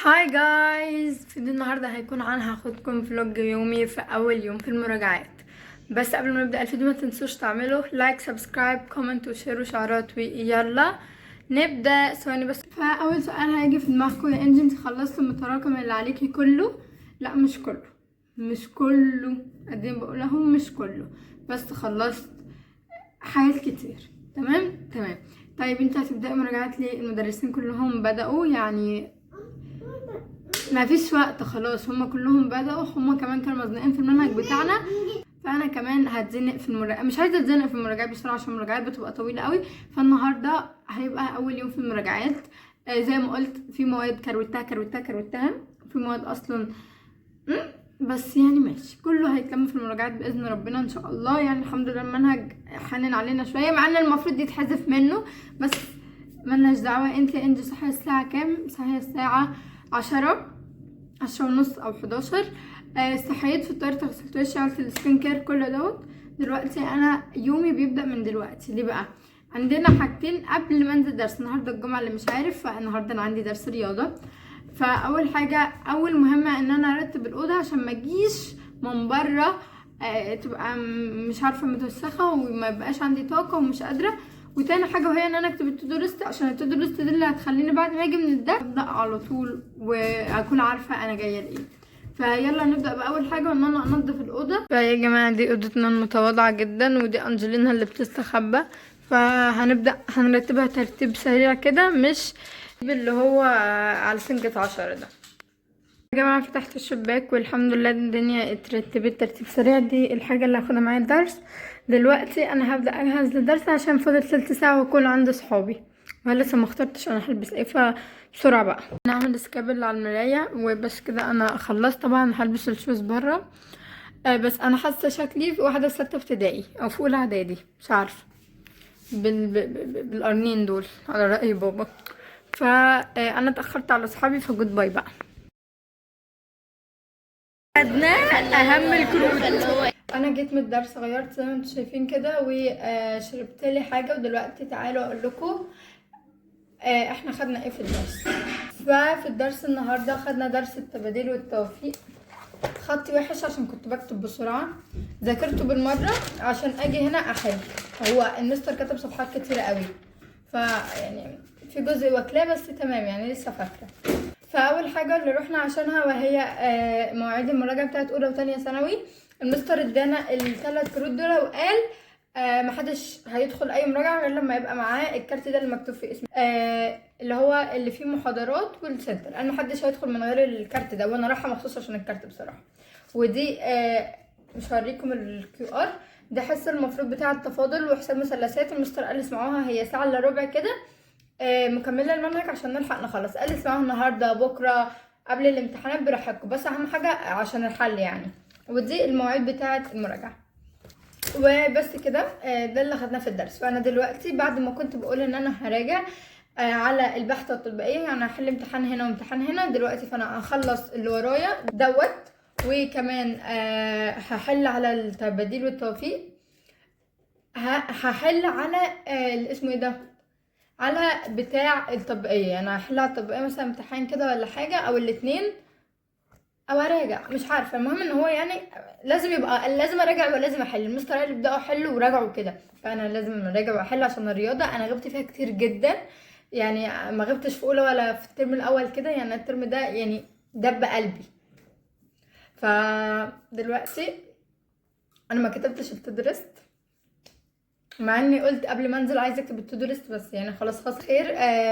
Hi guys، فيديو النهارده هيكون عن هاخدكم vlog يومي في اول يوم في المراجعات. بس قبل ما نبدا الفيديو ما تنسوش تعملوا like، subscribe، comment و share وشعارات، ويلا نبدا. ثواني بس. فاول سؤال هيجي في دماغكم: يا انجي، انت خلصتي المتراكم اللي عليكي كله؟ لا، مش كله، مش كله، قديم بقول اهو مش كله، بس خلصت حاجات كتير. تمام. طيب انت هتبداي مراجعات ليه؟ المدرسين كلهم بدأوا، يعني ما فيش وقت خلاص، هما كلهم بدأوا، هما كمان كانوا مزنوقين في المنهج بتاعنا، فانا كمان هتزنق في المراجعة. مش عايزه اتزنق في المراجعات بسرعة عشان المراجعات بتبقى طويلة قوي. فالنهارده هيبقى اول يوم في المراجعات. زي ما قلت، في مواد كروتها كروتها كروتها، في مواد اصلا بس يعني ماشي، كله هيتلم في المراجعات باذن ربنا ان شاء الله. يعني الحمد لله المنهج حنن علينا شويه، مع ان المفروض يتحذف منه، بس ملناش دعوه. انت يا انجي صحية الساعة كام؟ صحية الساعة 10، 10:30 او 11. صحيت، فطرت، غسلت وشي، عملت ال skin care، كل دوت. دلوقتي انا يومي بيبدا من دلوقتي. ليه بقى؟ عندنا حاجتين قبل ما انزل درس. النهارده الجمعه، اللي مش عارف، فالنهارده انا عندي درس رياضه. فاول حاجه، اول مهمه، ان انا ارتب الاوضة عشان ما اجيش من بره تبقى مش عارفه متوسخه وما يبقاش عندي طاقة ومش قادره. وتاني حاجة وهي ان انا اكتب ال to do list، عشان ال to do list دي اللي هتخليني بعد ما اجي من الدرس ابدا على طول واكون عارفه انا جاية لايه. فيلا نبدا باول حاجه، وان انا انضف الاوضه. فيا جماعه، دي اوضتنا المتواضعة جدا، ودي انجلينا اللي بتستخبى. فهنبدا هنرتبها ترتيب سريع كده، مش اللي هو على سنجة 10 ده. يا جماعة، فتحت الشباك والحمد لله الدنيا اترتبت ترتيب سريع. دي الحاجة اللي هاخدها معايا الدرس. دلوقتي انا هبدأ اجهز للدرس عشان فاضل تلت ساعة واكون عند صحابي، ولسه ما اخترتش انا هلبس ايه، فبسرعة بقى نعمل scrub اللي على المراية وبس كده انا خلصت. طبعا هلبس ال shoes برا. بس انا حاسة شكلي في واحدة ستة ابتدائي او في اولى اعدادي، مش عارفة، بالقرنين دول على رأي بابا. فانا اتأخرت على صحابي، ف goodbye بقى. خدنا اهم الكروت. انا جيت من الدرس، غيرت زي ما انتم شايفين كده، وشربت لي حاجه. ودلوقتي تعالوا اقول لكم احنا خدنا ايه في الدرس. ففي الدرس النهارده خدنا درس التباديل والتوافيق. خطي وحش عشان كنت بكتب بسرعه. ذاكرته بالمرة عشان اجي هنا احل. هو المستر كتب صفحات كتيرة قوي، فيعني في جزء واكلاه، بس تمام، يعني لسه فاكره. فاول حاجة اللي رحنا عشانها وهي مواعيد المراجعة بتاعت اولى وتانية ثانوي. المستر ادانا الثلاث كروت دول وقال محدش هيدخل اي مراجعه غير لما يبقى معاه الكارت ده اللي مكتوب فيه اسمه، اللي هو اللي فيه محاضرات وال center. قال محدش هيدخل من غير الكارت ده، وانا رايحة مخصوص عشان الكارت بصراحه. ودي مش هوريكم ال QR ده، حصة المفروض بتاع التفاضل وحساب مثلثات. المستر قال اسمعوها، هي ساعة الا ربع كده، مكملة المنهج عشان نلحق نخلص. قال اسمعوها النهارده، بكره، قبل الامتحانات براحتكم، بس اهم حاجة عشان الحل يعني. ودي المواعيد بتاعه المراجعة وبس كده. ده اللي خدناه في الدرس. فانا دلوقتي بعد ما كنت بقول ان انا هراجع على البحث التطبيقية، يعني هحل امتحان هنا وامتحان هنا دلوقتي، فانا هخلص اللي ورايا دوت، وكمان هحل على التباديل والتوافيق، هحل على اللي اسمه ايه ده، على بتاع التطبيقية. يعني هحل على التطبيقية مثلا امتحان كده ولا حاجة او الاتنين، او اراجع، مش عارفه. المهم ان هو يعني لازم يبقى لازم اراجع ولازم احل. المستر قال ابداوا حلوا وراجعوا كده، فانا لازم اراجع واحل عشان الرياضة انا غبت فيها كتير جدا. يعني ما غبتش في اولى ولا في الترم الاول كده، يعني الترم ده يعني دب قلبي. فدلوقتي انا ما كتبتش ال to do list، مع اني قلت قبل ما انزل عايزه اكتب ال to do list، بس يعني خلاص خلاص خير.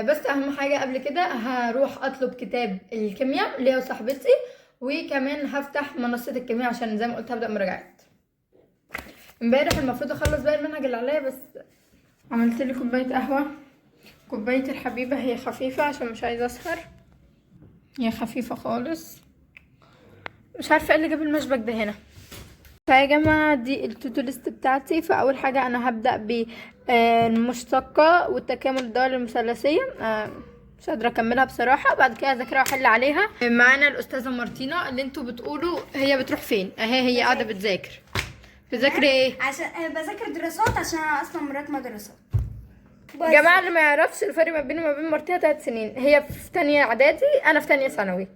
بس اهم حاجة قبل كده هروح اطلب كتاب الكيمياء ليا وصاحبتي، وكمان هفتح منصة الكيمياء عشان زي ما قلت هبدا مراجعات. امبارح المفروض اخلص باقي المنهج اللي عليا، بس عملت لي كوباية قهوه، كوباية الحبيبة، هي خفيفة عشان مش عايزه اسهر، هي خفيفة خالص. مش عارفه ايه اللي جاب المشبك ده هنا. فيا جماعة، دي ال to do list بتاعتي. فأول حاجة أنا هبدأ بالمشتقة والتكامل الدوال المثلثية. مش قادرة أكملها بصراحة، بعد كده أذاكرها وأحل عليها. معانا الأستاذة مارتينا اللي انتوا بتقولوا هي بتروح فين. أهي هي قاعدة بتذاكر. بتذاكري ايه؟ عشان بذاكر دراسات، عشان انا اصلا مراكمه دراسات. يا جماعة اللي ما يعرفش الفرق ما بيني وما بين مرتين 3 سنين، هي في تانية اعدادي انا في تانية ثانوي،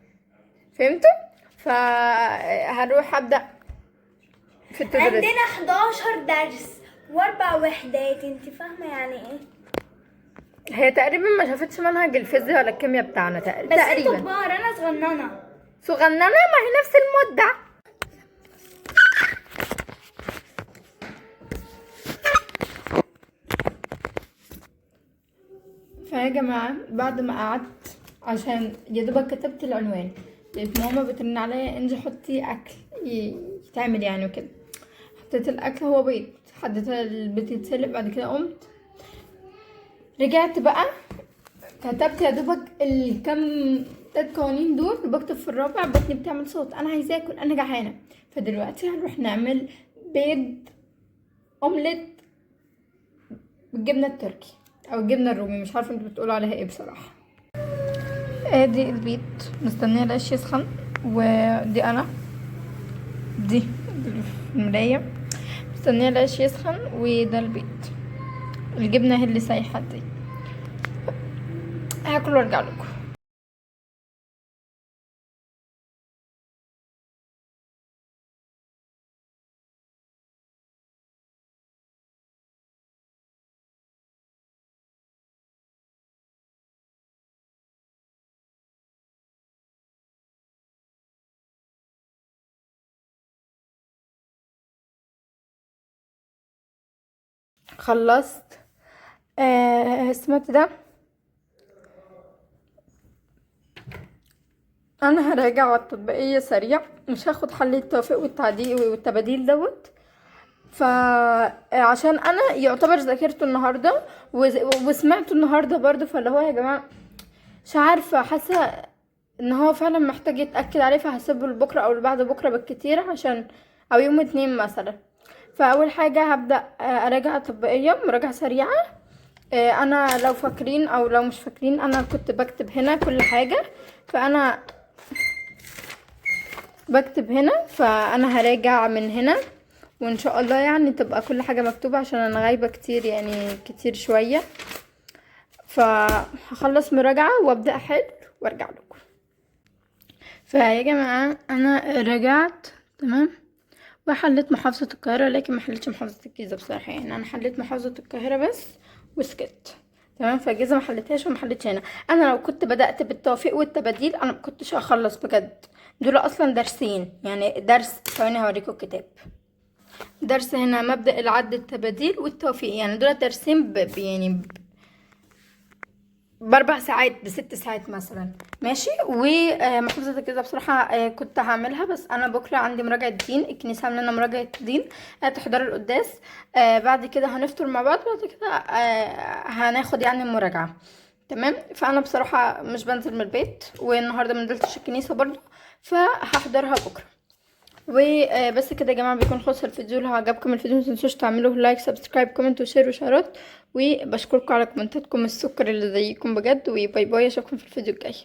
فهمتوا؟ فهروح ابدا في التدريس. عندنا 11 درس واربع وحدات، انت فاهمه يعني ايه؟ هي تقريبا ما شافتش منهج الفيزياء ولا الكيمياء بتاعنا بس انتوا تقريبا. كبار، انا صغننه. صغننه، ما هي نفس المدة. فيا جماعة بعد ما قعدت عشان يا دوبك كتبت العنوان، لقيت ماما بترن عليا انجي حطي اكل يتعمل يعني وكده. حطيت الاكل، هو بيض، حطيت البيض يتسلق. بعد كده قمت رجعت بقى كتبت يا دوبك الكم 3 قوانين دول، وبكتب في الرابع بطني بتعمل صوت، انا عايزه اكل، انا جعانة. فدلوقتي هنروح نعمل بيض اومليت بالجبنه التركي او الجبنة الرومي، مش عارفه انتوا بتقولوا عليها ايه بصراحة. ادي البيض مستنيه العيش يسخن، ودي انا دي في المراية مستنيه العيش يسخن، وده البيض، الجبنة هي اللي سايحه دي. هاكل وارجع لكم. خلصت. سمعت ده، انا هراجع على التطبيقية سريع، مش هاخد حل التوافيق والتعديل والتباديل دوت، فعشان انا يعتبر ذاكرته النهارده وسمعته النهارده برضو. فاللي هو يا جماعة مش عارفه، حاسه ان هو فعلا محتاج يتاكد عليه، فهسيبه لبكرة او لبعد بكره بالكتير، عشان او يوم 2 مثلا. فاول حاجة هبدا اراجع التطبيقية مراجعه سريعة. انا لو فاكرين او لو مش فاكرين انا كنت بكتب هنا كل حاجة، فانا بكتب هنا، فانا هراجع من هنا، وان شاء الله يعني تبقى كل حاجة مكتوبة، عشان انا غايبة كتير يعني كتير شوية. فهخلص مراجعه وابدا احل وارجع لكم. فيا جماعة انا رجعت تمام، وحليت محافظة القاهرة، لكن ما حليتش محافظة الجيزة بصراحة. يعني انا حليت محافظة القاهرة بس وسكت تمام، فالجيزه ما حليتهاش وما حليتش هنا. انا لو كنت بدات بالتوافيق والتباديل انا ما كنتش هخلص بجد، دول اصلا درسين يعني، درس ثواني هوريكم الكتاب، درس هنا مبدا العد التباديل والتوافيق، يعني دول درسين يعني ب4 ساعات ب6 ساعات مثلا ماشي. ومحافظة الجيزة بصراحة كنت هعملها، بس انا بكرة عندي مراجعة دين، الكنيسة عاملة لنا مراجعة دين، تحضر القداس، بعد كده هنفطر مع بعض، بعد كده هناخد يعني المراجعة تمام. فانا بصراحة مش بنزل من البيت، والنهاردة ما نزلتش الكنيسة برضو، فهحضرها بكرة. وبس كده يا جماعة بيكون خلص الفيديو. لو عجبكم الفيديو متنسوش تعملوا like subscribe comment و share وشارات، وبشكركم على كومنتاتكم السكر اللي زيكم بجد. و bye bye، اشوفكم في الفيديو الجاي.